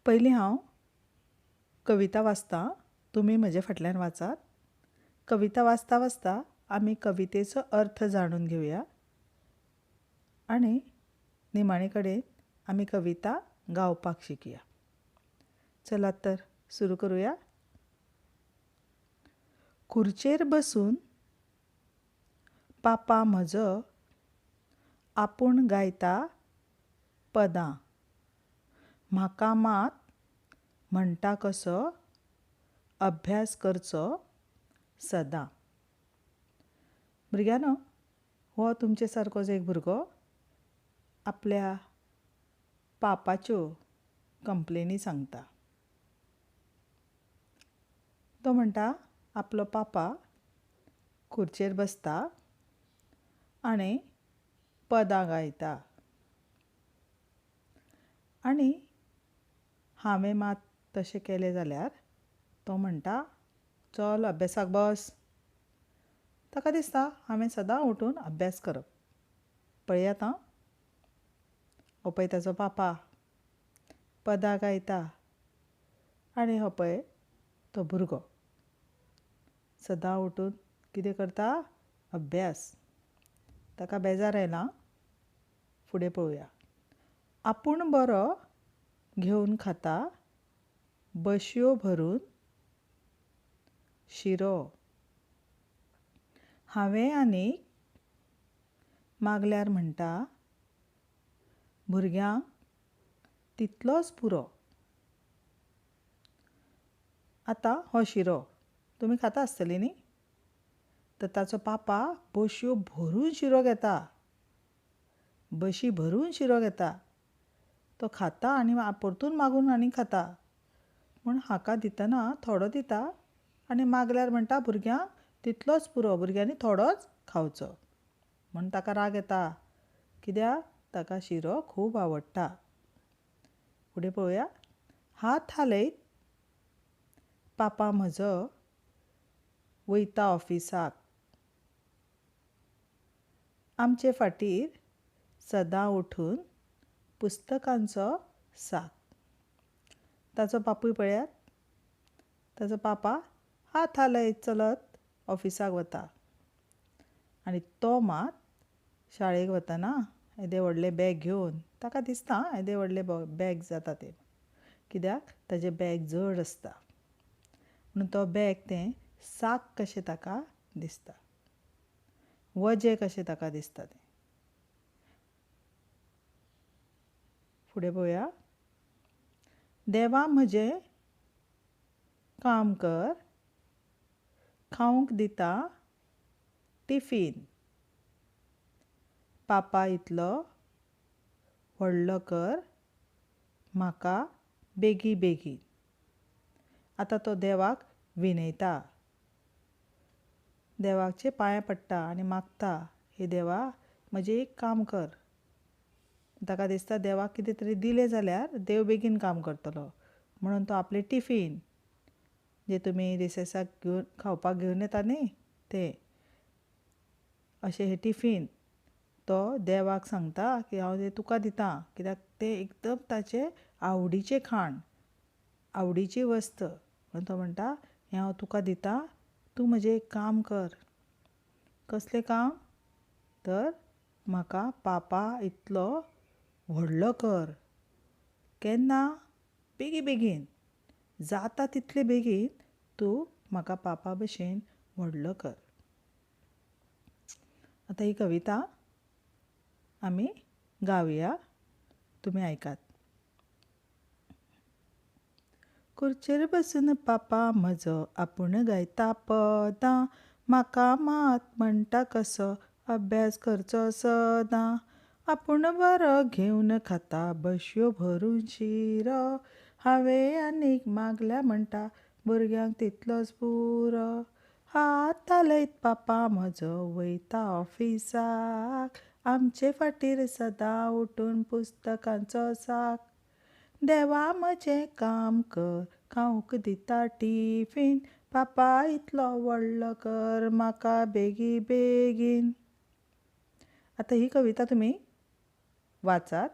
पयलीं हांव कविता वाचतां, तुमी म्हजे फाटल्यान वाचात. कविता वाचता वाचता आमी कवितेचो अर्थ जाणून घेवया आनी निमाणे कडेन आमी कविता गावपाक शिकया. चलात तर सुरू करुया. खुर्चेर बसून पापा म्हजो आपूण गायता पदां, म्हाका मात म्हणटा कसो अभ्यास करचो सदां. भुरग्यांनो, हो तुमचे सारकोच एक भुरगो आपल्या पापाच्यो कंप्लेनी सांगता. तो म्हणटा आपलो पापा खुर्चेर बसता आनी पदां गायता आनी हांवें मात तशें केलें जाल्यार तो म्हणटा चल अभ्यासाक बस. ताका दिसता हांवें सदां उठून अभ्यास करप. पळयात आं, हो पळय ताचो पापा पदां गायता आनी हो पळय तो भुरगो सदां उठून कितें करता? अभ्यास. ताका बेजार आयला. फुडें पळोवया. आपूण बरो घेवन खाता बशयो भरून शिरो, हांवें आनीक मागल्यार म्हणटा भुरग्यांक तितलोच पुरो. आतां हो शिरो तुमी खाता आसतली न्ही? तर ताचो पापा बशयो भरून शिरो घेता, बशी भरून शिरो घेता. तो खाता आनी परतून मागून आनी खाता. पूण हाका दितना थोडो दिता आनी मागल्यार म्हणटा भुरग्यांक तितलोच पुरो, भुरग्यांनी थोडोच खावचो. म्हूण ताका राग येता, कित्याक ताका शिरो खूब आवडटा. फुडें पळोवया. हात हालयत पापा म्हजो वयता ऑफिसाक, आमचे फाटीर सदां उठून पुस्तकांचो साक. ताचो बापूय पळयात, ताचो पापा हात हालयत चलत ऑफिसाक वता आनी तो मात शाळेक वतना येदें व्हडलें बॅग घेवन, ताका दिसता येदें व्हडलें बॅग जाता तें, कित्याक ताजें बॅग जड आसता म्हणून तो बॅग तें साक कशें ताका दिसता, वजें कशें ताका दिसता तें. फुडें पळोवया. देवा म्हजें काम कर, खावंक दिता टिफीन, पापा इतलो व्हडलो कर म्हाका बेगी बेगीन. आतां तो देवाक विनयता, देवाचे पांये पडटा आनी मागता, हे देवा म्हजें एक काम कर. ताका दिसता देवाक कितें तरी दिलें जाल्यार देव बेगीन काम करतलो, म्हणून तो आपलें टिफीन जे तुमी रिसेसाक घेवन खावपाक घेवन येता न्ही तें, अशें हें टिफीन तो देवाक सांगता की हांव तें तुका दितां, कित्याक तें एकदम ताचें आवडीचें खाण, आवडीची वस्त. म्हणून तो म्हणटा हें हांव तुका दितां, तूं म्हजें एक काम कर. कसलें काम? तर म्हाका पापा इतलो व्हडलो कर. केन्ना? बेगी बेगीन, जाता तितले बेगीन तूं म्हाका पापा भशेन व्हडलो कर. आतां ही कविता आमी गावया, तुमी आयकात. खुर्चेर बसून पापा म्हजो आपूण गायता पदां, म्हाका मात म्हणटा कसो अभ्यास करचो सदां. आपूण बरो घेवन खाता बशयो भरून शिरो, हांवें आनीक मागल्या म्हणटा भुरग्यांक तितलोच पुरो. हात हालयत पापा म्हजो वयता ऑफिसाक, आमचे फाटीर सदां उठून पुस्तकांचो साक. देवा म्हजें काम कर, खावंक दिता टिफीन, पापा इतलो व्हडलो कर म्हाका बेगी बेगीन. आतां ही कविता तुमी वाचात,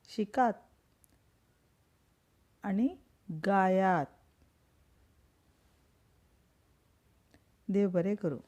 शिकात. आनी गायात. देव बरें करूं.